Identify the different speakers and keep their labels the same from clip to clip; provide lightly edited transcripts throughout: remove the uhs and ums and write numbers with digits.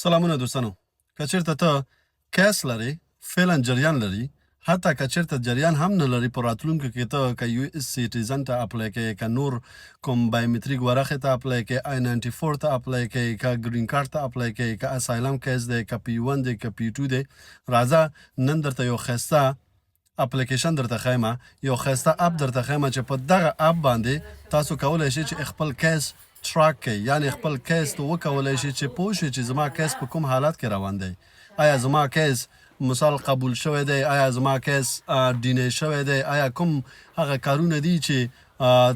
Speaker 1: سلامونه دوستانو که چیرته ته case لرې فعلا جریان لري حتی که چیرته جریان هم نه لري په راتلونکي کې ته که US citizen ته apply کوې که نور کوم biometric ورقې ته apply کوې I-94 ته apply کوې که green card ته apply کوې که asylum case دی که P1 دی که P2 دی راځه نن درته یو ښایسته اپلیکیشن درته ښیم یو ښایسته app درته ښیم چې په دغه app باندې تاسو کولای شئ چې خپل case track کړئ یعنی خپل case ته وکولای شئ چې پوه شئ چې زما case په کوم حالت کې روان دی. ایا زما case مثال قبول شوی دی، ایا زما case deny شوی دی، ایا کوم هغه کارونه دي چې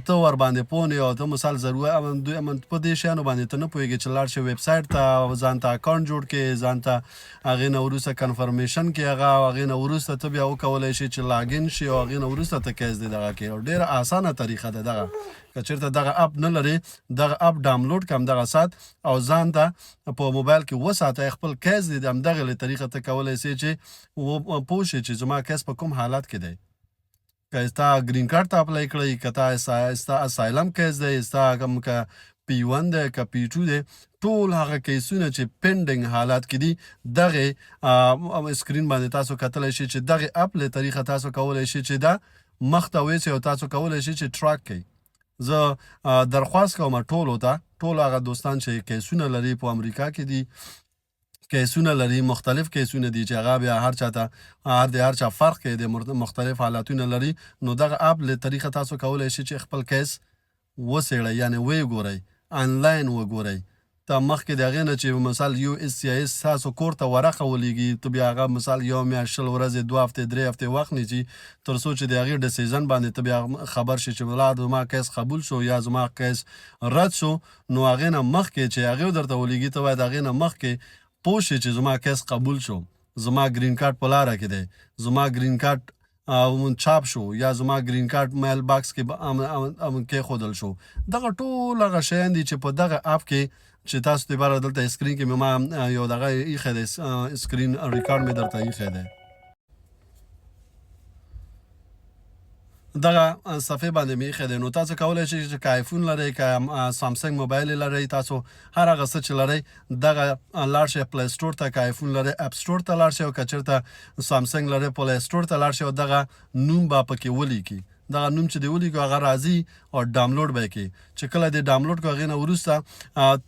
Speaker 1: ته ور باندې پوه نه او ته مثال ضرورت دوی په دې شیانو باندې ته نه پوهېږې چې لاړ شې ویب سایټ ته ځان ته account جوړ کړې، ځان ته هغې نه وروسته confirmation کې هغه او هغې نه وروسته ته بیا وکولای شې چې login شې او هغې نه وروسته ته case دې دغه کې او ډېره اسانه طریقه ده دغه. که چېرته دغه app نه لرې دغه app download که همدغه ساعت او ځان ته په موبایل کې وساته خپل case دې د همدغې له طریقه ته کولای شې چې پوه شې چې زما case په کوم حالت کې دی. که ستا green card ته apply کړی، که تا ستا asylum case دی، ستا کوم که P1 دی که P2 دی، ټول هغه case ونه چې pending حالت کې دي دغه screen باندې تاسو کتلی شئ چې دغه app له طریقه تاسو کولای شئ چې دا مخته ویسئ او تاسو کولای شئ چې track کړئ. زه درخواست کوم ټولو ته، ټول هغه دوستان چې case ونه لري په امریکا کې دي، case ونه لري، مختلف case ونه دي چې هغه بیا هر چاته هر د هر چا فرق کوي، د مختلف حالتونه لري، نو دغه app له طریقه تاسو کولای شئ چې خپل case وڅېړئ، یعنې ویې ګورئ، انلاین وګورئ. ته مخکې د هغې نه چې مثال USCIS ستاسو کور ته ورقه ولیږي، ته بیا هغه مثال یو میاشت، 20 ورځې، 2 هفتې، 3 هفتې وخت نیسي تر څو چې د هغې decision باندې ته بیا خبر شې چې ولا زما case قبول شو یا زما case رد شو. نو هغې نه مخکې چې هغې درته ولیږي، ته باید هغې نه مخکې پوه شې چې زما case قبول شو، زما green card په لاره کې دی، زما green card چاپ شو یا زما green card mail box کې کېښودل شو. دغه ټول هغه شیان دي چې په دغه app کې چې تاسو ته باره دلته screen کې ما یو دغه ایښی دی، screen record مې درته ایښی دی، دغه صفحه باندې مې ایښی دی. نو تاسو کولای شئ چې که آیفون لرئ که سامسونګ موبایل لرئ، تاسو هر هغه څه چې لرئ دغه لاړ شئ Play Store ته، که آیفون لرئ App Store ته لاړ شئ او که چېرته سامسونګ لرئ Play Store ته لاړ شئ او دغه نوم به پکې ولیکي. دغه نوم چې دی ولیکو هغه راځي او ډاونلوډ به یې کړي. چې کله دې ډاونلوډ کړو هغې نه وروسته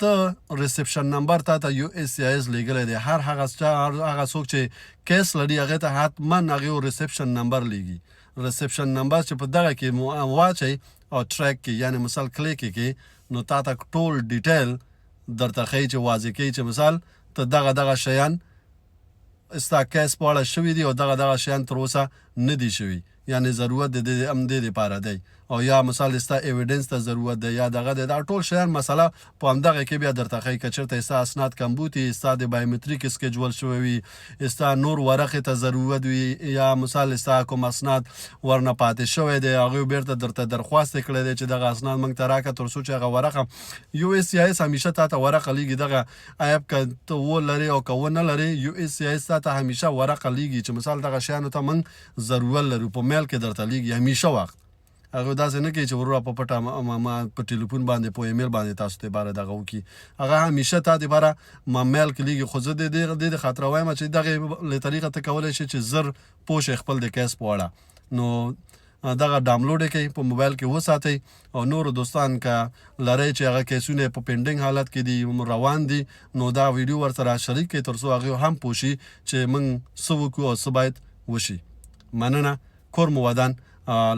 Speaker 1: ته reception number تا ته USCIS لیږلی دی. هر هغه هغه څوک چې case لري هغې ته حتما هغې reception number لیږي. reception number چې په دغه کې واچئ او track کې یعنی مثال کلیک کې، نو تا ته ټول detail درته ښیي چې واضح کوي چې مثال ته دغه دغه شیان ستا case په اړه شوي دي او دغه دغه شیان تر اوسه نه دي شوي، یعنی ضرورت د دې هم دې لپاره دی او یا مثال ستا evidence ته ضرورت دی یا دغه دی. دا ټول شیان مسله په همدغه کې بیا درته ښیي. که چېرته ستا اسناد کمبوتي، ستا د biometric schedule شوی وي، ستا نور ورقې ته ضرورت وي یا مثال ستا کوم اسناد ورنه پاتې شوی دی، هغوی بیرته درته درخواست کړی دی چې دغه اسناد موږ ته راکړه تر څو چې هغه ورقه USCIS همیشه تا ته ورقه لیږي. دغه app که ته ولرې او که ونه لرې، USCIS تا ته همیشه ورقه لیږي چې مثال دغه شیانو ته موږ ضرورت لرو، په mail کې درته لیږي همیشه وخت. هغه داسې نه کوي چې وروره په پټه ما په ټلیفون باندې په ایمیل باندې تاسو ته باره دغه وکړي، هغه همیشه تا دپاره ما mail کې لیږي. خو زه د دې د خاطره وایم چې دغه له طریقه ته کولی شې چې زر پوه شې خپل د case په اړه. نو دغه ډاونلوډ کړئ، په موبایل کې وساتئ او نور دوستان که لرئ چې هغه case ونه په pending حالت کې دي، روان دي، نو دا ویډیو ورسره شریک کړئ تر څو هغه هم پوه شي چې موږ څه وکړو او څه باید وشي. مننه، کور مو ودان.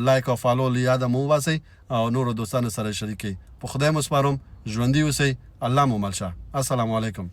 Speaker 1: like او follow له یاده مو وباسئ او نورو دوستانو سره شریک کړئ. په خدای مو سپارم، ژوندي اوسئ، الله مو مل شه. السلام علیکم.